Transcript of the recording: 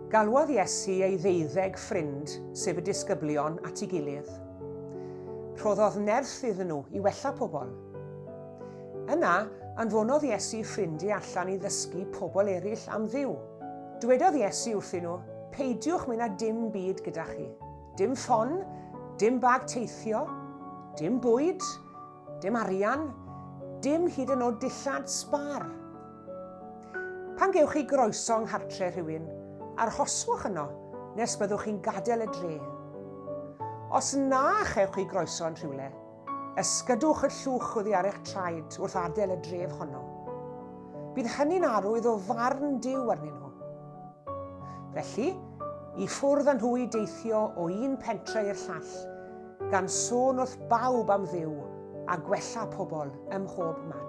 Galwodd Iesu ei ddeuddeg ffrind, sef y disgyblion, at ei gilydd. Rhoddodd nerth iddyn nhw i wella pobl. Yna, anfonodd Iesu ffrindiau allan i ddysgu pobl eraill am Dduw. Dywedodd Iesu wrthyn nhw, Peidiwch mynd â dim byd gyda chi. Dim ffon, dim bag teithio, dim bwyd, dim arian, dim hyd yn oed dillad sbâr. Pan gewch chi groeso yng nghartre rhywun, arhoswch yno nes byddwch chi'n gadael y dre. Os na chewch chi groeso yn rhywle, ysgydwch y llwch oddi ar eich traed wrth adael y dref honno. Bydd hynny'n arwydd o farn Duw arnyn nhw. Felly, i ffwrdd â nhw i deithio o un pentre i'r llall, gan sôn wrth bawb am Dduw a gwella pobl ym mhob man.